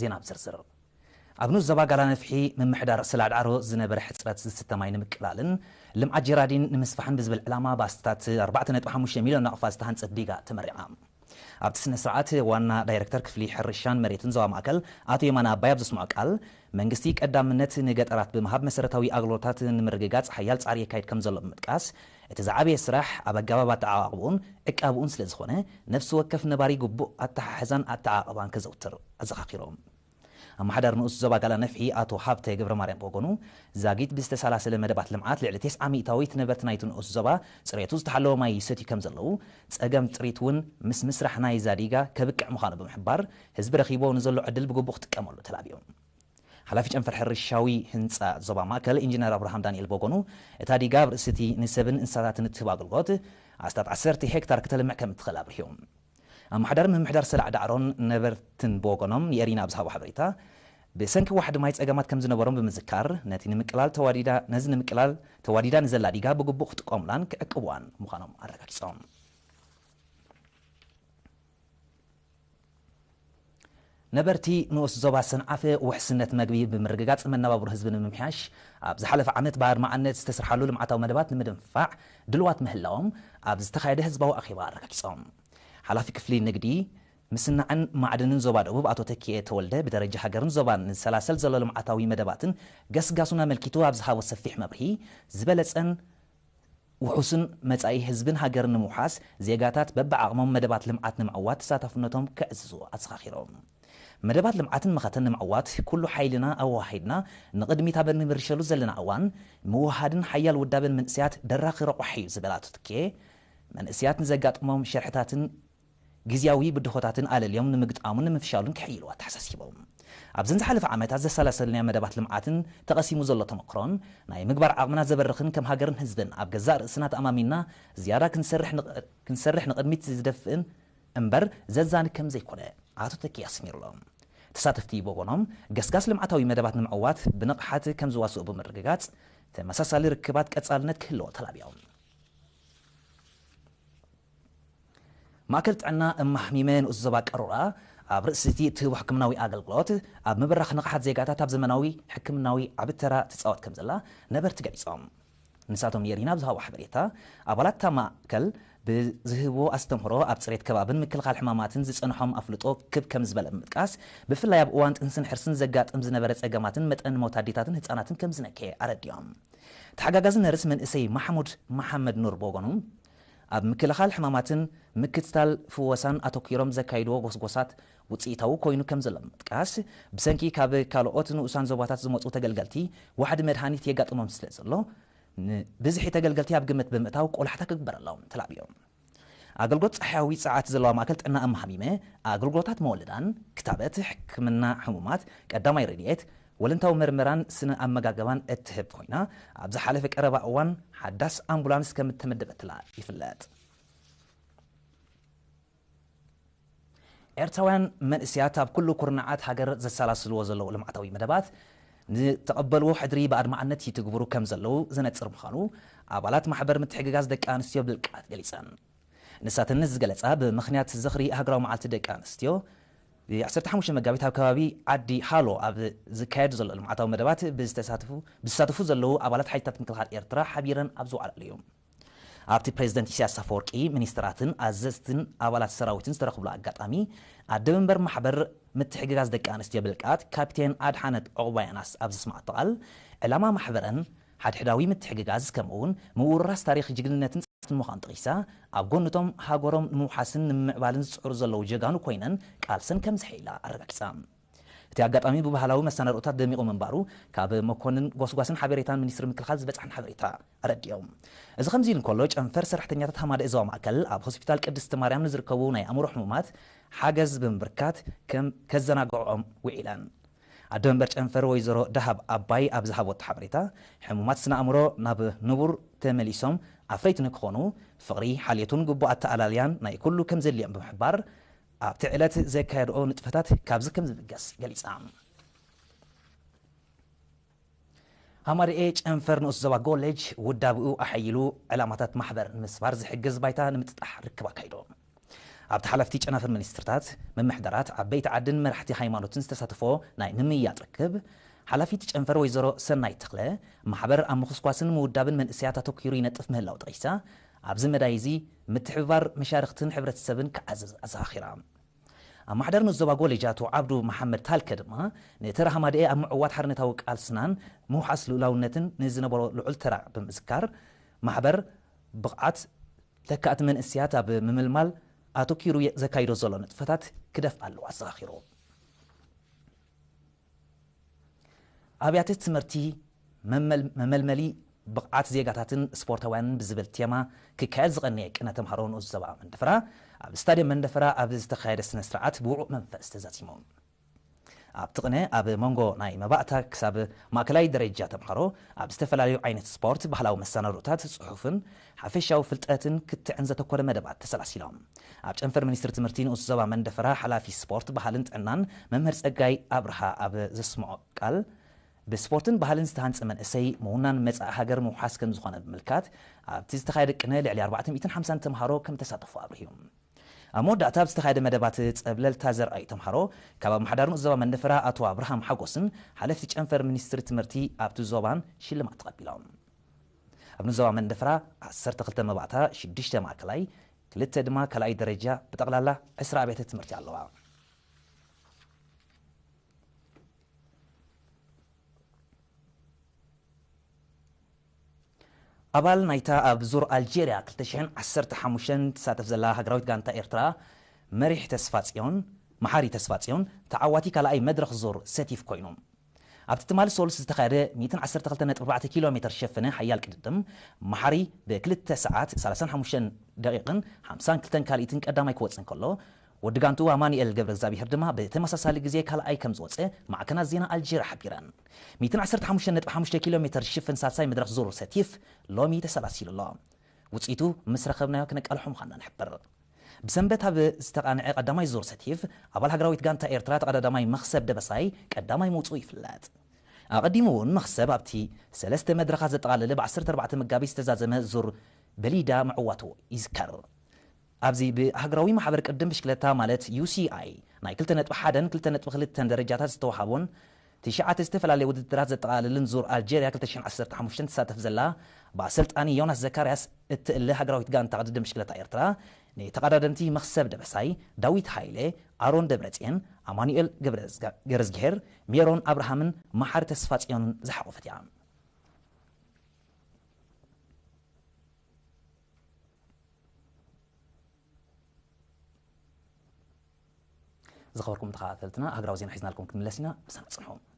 ዜና ብዝርዝር። ኣብ ንኡስ ዞባ ጋላ ነፍሒ ምምሕዳር ስላዕዳዕሮ ዝነበረ ሕጽረት ዝስተ ማይ ንምቅላልን ልምዓት ጀራዲን ንምስፋሕን ብዝብል ዕላማ ብኣስታት ኣርባዕተ ነጥቢ ሓሙሽተ ሚልዮን ናቕፋ ዝተሃንጸት ዲጋ ተመሪቓ። ኣብቲ ስነ ስርዓት ዋና ዳይረክተር ክፍሊ ሕርሻን መሬትን ዞባ ማእከል ኣቶ የማነ ኣባይ ኣብ ዘስምዖ ቃል፣ መንግስቲ ቀዳምነት ንገጠራት ብምሃብ መሰረታዊ ኣገልግሎታት ንምርግጋጽ ሓያል ጻዕሪ የካይድ ከም ዘሎ ብምጥቃስ፣ እቲ ዝዓበየ ስራሕ ኣብ ኣገባብ ኣተዓቓቕብኡን ዕቃብኡን ስለ ዝኾነ፣ ነፍሲ ወከፍ ነባሪ ግቡእ ኣተሓሕዛን ኣተዓቓቕባን ከዘውትር ኣዘኻኺሮም። ኣመሓዳሪ ንኡስ ዞባ ጋላ ነፍሒ ኣቶ ሃብተ ገብረማርያም ብወገኑ፣ ዛጊት ብዝተሰላሰለ መደባት ልምዓት ልዕሊ ተስዓ ሚእታዊት ነበርቲ ናይቲ ንኡስ ዞባ ጽሬቱ ዝተሓለወ ማይ ይሰትዩ ከም ዘለዉ፣ ጸገም ጥሪት እውን ምስ ምስራሕ ናይዛ ዲጋ ከብቅዕ ምዃኑ ብምሕባር፣ ህዝቢ ረኺቦ ንዘሎ ዕድል ብግቡእ ክጥቀመሉ ተላብዮም። ሓላፊ ጨንፈር ሕርሻዊ ህንጻ ዞባ ማእከል ኢንጂነር ኣብርሃም ዳንኤል ብወገኑ፣ እታ ዲጋ ኣብ ርእሲ እቲ ንሰብን እንስሳታትን እትህብ ኣገልግሎት ኣስታት ዓሰርተ ሄክታር ክተልምዕ ከም እትኽእል ኣብሪሁ። ኣመሓዳሪ ምምሕዳር ሰላዕ ዳዕሮን ነበርትን ብወገኖም ንኤሪና ኣብ ዝሃቦ ሓበሬታ፣ ብሰንኪ ዋሕዲ ማይ ጸገማት ከም ዝነበሮም ብምዝካር፣ ነቲ ንምቅላል ተዋዲዳ ነዚ ንምቅላል ተዋዲዳ ንዘላ ዲጋ ብግቡእ ክጥቀሙላን ክዕቅቡዋን ምዃኖም ኣረጋጊጾም። ነበርቲ ንኡስ ዞባ ሰንዓፈ ውሕስነት መግቢ ብምርግጋጽ መነባብሮ ህዝቢ ንምምሕያሽ ኣብ ዝሓለፈ ዓመት ብኣድማዕነት ዝተሰርሓሉ ልምዓታዊ መደባት ንምድንፋዕ ድልዋት ምህላዎም ኣብ ዝተኻየደ ህዝባዊ ኣኼባ ኣረጋጊጾም። ሓላፊ ክፍሊ ንግዲ፣ ምስናዕን ማዕድንን ዞባ ደቡብ ኣቶ ተኪኤ ተወልደ ብደረጃ ሃገርን ዞባን ንሰላሰል ዘሎ ልምዓታዊ መደባትን ገስጋሱን ኣመልኪቱ ኣብ ዝሃቦ ሰፊሕ መብርሂ፣ ዝበለጸን ውሑስን መጻኢ ህዝብን ሃገርን ንምውሓስ ዜጋታት በብዓቕሞም መደባት ልምዓት ንምዕዋት ተሳታፍነቶም ከዕዝዙ ኣዘኻኺሮም። መደባት ልምዓትን መኸተን ንምዕዋት ኩሉ ሓይልና ኣወሃሂድና ንቕድሚት ኣብ እንምርሸሉ ዘለና እዋን ምውሃድን ሓያል ውዳበን መንእሰያት ደራኺ ረቑሒ እዩ ዝበለ ኣቶ ትኬ፣ መንእሰያት ንዘጋጥሞም ሸርሕታትን ግዝያዊ ብድሆታትን ኣለልዮም ንምግጣሙን ንምፍሻሉን ክሕይሉ ኣተሓሳሲቦም። ኣብዘን ዝሓለፈ ዓመታት ዘሰላሰልናዮ መደባት ልምዓትን ተቐሲሙ ዘሎ ተመክሮን ናይ ምግባር ዓቕምና ዘበርኽን ከም ሃገርን ህዝብን ኣብ ገዛእ ርእስና ተኣማሚንና ዝያዳ ክንሰርሕ ንቕ-፣ ክንሰርሕ ንቕድሚት ዝደፍእን እምበር ዘዛኒ ከም ዘይኮነ ኣቶ ተኪ ኣስሚሩሎም። ተሳተፍቲ ብወገኖም ገስጋስ ልምዓታዊ መደባት ንምዕዋት ብንቕሓት ከም ዝዋስኡ ብምርግጋጽ ተመሳሳሊ ርክባት ቀጻልነት ክህልዎ ተላቢዮም። ማእከል ጥዕና እማሕሚመ ንኡስ ዞባ ቀሮራ ኣብ ርእሲ እቲ እትህቦ ሕክምናዊ ኣገልግሎት ኣብ ምብራኽ ንቕሓት ዜጋታት ኣብ ዘመናዊ ሕክምናዊ ዓቢ ተራ ትጻወት ከም ዘላ ነበርቲ ገሊጾም። ንሳቶም የሪና ኣብ ዝሃቦ ሓበሬታ፣ ኣባላት እታ ማእከል ብዝህብዎ ኣስተምህሮ ኣብ ጽሬት ከባብን ምክልኻል ሕማማትን ዝጸንሖም ኣፍልጦ ክብ ከም ዝበለ ብምጥቃስ፣ ብፍላይ ኣብ እዋን ጥንስን ሕርስን ዘጋጥም ዝነበረ ጸገማትን መጠን ሞት ኣዴታትን ህጻናትን ከም ዝነከየ ኣረዲኦም። ተሓጋጋዚ ነርስ መንእሰይ ማሕሙድ መሓመድ ኑር ብወገኑ፣ ኣብ ምክልኻል ሕማማትን ምክትታል ፍወሳን ኣተኲሮም ዘካይድዎ ጎስጎሳት ውጽኢታዊ ኮይኑ ከም ዘሎ ብምጥቃስ፣ ብሰንኪ ካብ ካልኦት ንኡሳን ዞባታት ዝመጹ ተገልገልቲ ዋሕዲ መድሃኒት የጋጥሞም ስለ ዘሎ፣ ንብዝሒ ተገልገልቲ ኣብ ግምት ብምእታው ቆላሕታ ክግበረሎም ተላብዮም። ኣገልግሎት ጸሓያዊ ጸዓት ዘለዋ ማእከል ጥዕና እማሃሚመ ኣገልግሎታት መወለዳን ክታበት፣ ሕክምና ሕሙማት፣ ቀዳማይ ረድኤት፣ ወለንታዊ መርመራን ስነ ኣመጋገባን እትህብ ኮይና፣ ኣብ ዝሓለፈ ቀረባ እዋን ሓዳስ ኣምቡላንስ ከም እተመደበትላ ይፍለጥ። ኤርትራውያን መንእሰያት ኣብ ኩሉ ኩርናዓት ሃገር ዘሰላስልዎ ዘለዉ ልምዓታዊ መደባት ንተቐበልዎ ሕድሪ ብኣድማዕነት ይትግብሩ ከም ዘለዉ ዘነጽር ምዃኑ ኣባላት ማሕበር ምትሕግጋዝ ደቂ ኣንስትዮ ብልቃት ገሊጸን። ንሳተን ነዚ ዝገለጻ ብምኽንያት ዝኽሪ ሃገራዊ መዓልቲ ደቂ ኣንስትዮ ብ ዓሰርተ ሓሙሽተ መጋቢት ኣብ ከባቢ ዓዲ ሃሎ ኣብ ዝካየድ ዘሎ ልምዓታዊ መደባት ብዝተሳተፉ፣ ብዝሳተፉ ዘለዉ ኣባላት ሓይልታት ምክልኻል ኤርትራ ሓቢረን ኣብ ዝወዓላሉ እዩ። ኣብቲ ፕሬዝደንት ኢሳያስ ኣፈወርቂ፣ ሚኒስትራትን ኣዘዝትን ኣባላት ሰራዊትን ዝተረኽብሉ ኣጋጣሚ፣ ኣደ መንበር ማሕበር ምትሕግጋዝ ደቂ ኣንስትዮ ብልቃት ካፕቴን ኣድሓነት ዑቕባያናስ ኣብ ዘስምዓቶ ቃል፣ ዕላማ ማሕበረን ሓድሕዳዊ ምትሕግጋዝ ከምኡውን ምውርራስ ታሪኽ ጅግንነትን ጽንዓትን ምዃኑ ጠቒሳ፣ ኣብ ጎንቶም ሃገሮም ንምውሓስን ንምምዕባልን ዝጽዕሩ ዘለዉ ጀጋኑ ኮይነን ቃልሰን ከም ዘሐይላ ኣረጋጊጻ። እቲ ኣጋጣሚ ብባህላዊ መሰናድኦታት ደሚቑ ምንባሩ ካብ መኮንን ጎስጓስን ሓበሬታን ሚኒስትሪ ምክልኻል ዝበጽሐን ሓበሬታ ኣረዲኦም። እዚ ከምዚ ኢሉ እንከሎ፣ ጨንፈር ሰራሕተኛታት ሃማደኤ ዞባ ማእከል ኣብ ሆስፒታል ቅድስቲ ማርያም ንዝርከቡ ናይ ኣእምሮ ሕሙማት ሓገዝ ብምብርካት ከም ከዘናግዖም ውዒለን። ኣደ መንበር ጨንፈር ወይዘሮ ደሃብ ኣባይ ኣብ ዝሃቦት ሓበሬታ፣ ሕሙማት ስነ ኣእምሮ ናብ ንቡር ተመሊሶም ኣፍረይቲ ንክኾኑ፣ ፍቕሪ፣ ሓልዮትን ግቡእ ኣተኣላልያን ናይ ኩሉ ከም ዘድልዮም ብምሕባር፣ ኣብቲ ዕለት ዘካየድኦ ንጥፈታት ካብዚ ከም ዝብገስ ገሊጻ። ሃማደኤ ጨንፈር ንኡስ ዞባ ጎሌጅ ውዳብኡ ኣሐይሉ ዕላማታት ማሕበር ንምስፋር ዝሕግዝ ባይታ ንምጥጣሕ ርክብ ኣካይዶ። ኣብቲ ሓለፍቲ ጨናፍር ሚኒስትርታት፣ ምምሕዳራት፣ ዓበይቲ ዓድን መራሕቲ ሃይማኖትን ዝተሳተፎ ናይ ምምይያጥ ርክብ፣ ሓላፊት ጨንፈር ወይዘሮ ሰናይት ተኽለ፣ ማሕበር ኣብ ምኹስኳስን ምውዳብን መንእሰያት ኣተኲሩ ይነጥፍ ምህላው ጠቒሳ፣ ኣብዚ መዳይ እዚ ምትሕብባር መሻርኽትን ሕብረተሰብን ክዓዝዝ ኣዘኻኺራ። ኣመሓዳሪ ንኡስ ዞባ ጎለጅ ኣቶ ዓብዱ መሓመድ ታልከ ድማ፣ ንተራ ሃማደኤ ኣብ ምዕዋት ሓርነታዊ ቃልስናን ምውሓስ ልኡላውነትን ንዝነበሮ ልዑል ተራ ብምዝካር፣ ማሕበር ብቕዓት ተካእቲ መንእሰያት ኣብ ምምልማል ኣተኲሩ ዘካይዶ ዘሎ ንጥፈታት ክደፍእ ኣለዎ ኣዘኻኺሩ። ኣብያተ ትምህርቲ መመል-፣ መመልመሊ ብቕዓት ዜጋታትን ስፖርታውያንን ብዝብል ቴማ ክካየድ ዝቐነየ ቅነ ተምሃሮ ንኡስ ዞባ መንደፈራ ኣብ ስታድየም መንደፈራ ኣብ ዝተኻየደ ስነ ስርዓት ብውዑእ መንፈስ ተዛዚሙ። ኣብቲ ቅነ ኣብ መንጎ ናይ መባእታ ክሳብ ማእከላይ ደረጃ ተምሃሮ ኣብ ዝተፈላለዩ ዓይነት ስፖርት፣ ባህላዊ መሰናድኦታት፣ ጽሑፍን ሓፈሻዊ ፍልጠትን ክትዕን ዘተኮረ መደባት ተሰላሲሎም። ኣብ ጨንፈር ሚኒስትሪ ትምህርቲ ንኡስ ዞባ መንደፈራ ሓላፊ ስፖርት፣ ባህልን ጥዕናን መምህር ጸጋይ ኣብርሃ ኣብ ዘስምዖ ቃል፣ ብስፖርትን ባህልን ዝተሃንጸ መንእሰይ ምውናን መጻኢ ሃገር ምውሓስ ከም ዝኾነ ብምልካት፣ ኣብቲ ዝተኻየደ ቅነ ልዕሊ ኣርባዕተ ሚእትን ሓምሳን ተምሃሮ ከም ተሳተፉ ኣብሪሁ። ኣብ መወዳእታ ኣብ ዝተኻየደ መደባት ጸብለልታ ዘርኣዩ ተምሃሮ ካብ ኣመሓዳሪ ንኡስ ዞባ መንደፈራ ኣቶ ኣብርሃም ሓጎስን ሓለፍቲ ጨንፈር ሚኒስትሪ ትምህርቲ ኣብቲ ዞባን ሽልማት ተቐቢሎም። ኣብ ንኡስ ዞባ መንደፈራ ዓሰርተ ክልተ መባእታ፣ ሽዱሽተ ማእከላይ፣ ክልተ ድማ ካልኣይ ደረጃ ብጠቕላላ ዕስራ ኣብያተ ትምህርቲ ኣለዋ። ኣባል ናይታ ኣብ ዙር ኣልጀርያ ክልተ ሽሕን ዓሰርተ ሓሙሽተን ትሳተፍ ዘላ ሃገራዊት ጋንታ ኤርትራ መሪሕ ተስፋጽዮን፣ መሓሪ ተስፋጽዮን ተዓዋቲ ካልኣይ መድረኽ ዙር ሰቲፍ ኮይኑ። ኣብቲ ትማሊ ሶሉስ ዝተኻየደ ሚእትን ዓሰርተ ክልተ ነጥቢ ኣርባዕተ ኪሎ ሜትር ዝሸፈነ ሓያል ቅድድም፣ መሓሪ ብክልተ ሰዓት ሰላሳን ሓሙሽተን ደቂቕን ሓምሳን ክልተን ካልኢትን ቀዳማይ ክወጽእ እንከሎ፣ ወዲ ጋንትኡ ኣማኑኤል ገብረ እግዚኣብሔር ድማ ብተመሳሳሊ ግዜ ካልኣይ ከም ዝወጸ ማዕከናት ዜና ኣልጀርያ ሓቢረን። ሚእትን ዓሰርተ ሓሙሽተን ነጥቢ ሓሙሽተ ኪሎ ሜትር ዝሽፍን ሳልሳይ መድረኽ ዙር ሰቲፍ ሎሚ ተሰላሲሉ ኣሎ። ውጽኢቱ ምስ ረኸብናዮ ክነቃልሖ ምዃንና ንሕብር። ብሰንበት ኣብ ዝተቓንዐ ቀዳማይ ዙር ሰቲፍ፣ ኣባል ሃገራዊት ጋንታ ኤርትራ ተቐዳዳማይ መኽሰብ ደበሳይ ቀዳማይ ምውጽኡ ይፍለጥ። ኣቐዲሙ እውን መኽሰብ ኣብቲ ሰለስተ መድረኻት ዘጠቓለለ ብ ዓሰርተ ኣርባዕተ መጋቢት ዝተዛዘመ ዙር በሊዳ ምዕዋቱ ይዝከር። ኣብዚ ብሃገራዊ ማሕበር ቅድም ብሽክለታ ማለት ዩ ሲ ኣይ ናይ ክልተ ነጥቢ ሓደን ክልተ ነጥቢ ክልተን ደረጃታት ዝተዋሃቦን ትሽዓተ ዝተፈላለየ ውድድራት ዘጠቓልልን ዙር ኣልጀርያ ክልተ ሽሕን ዓሰርተ ሓሙሽተን ትሳተፍ ዘላ፣ ብኣሰልጣኒ ዮናስ ዘካርያስ እትእለ ሃገራዊት ጋንታ ቅድድም ብሽክለታ ኤርትራ፣ ንተቐዳደምቲ መኽሰብ ደበሳይ፣ ዳዊት ሃይለ፣ ኣሮን ደብረጽየን፣ ኣማኑኤል ገብረ-፣ ገብረዝግሄር፣ ሜሮን ኣብርሃምን መሓሪ ተስፋጽዮንን ዝሓቖፈት እያ። ዝኸበርኩም ተኸታተልትና፣ ሃገራዊ ዜና ሒዝናልኩም ክንምለስ ኢና፣ ምሳና ጽንሑ።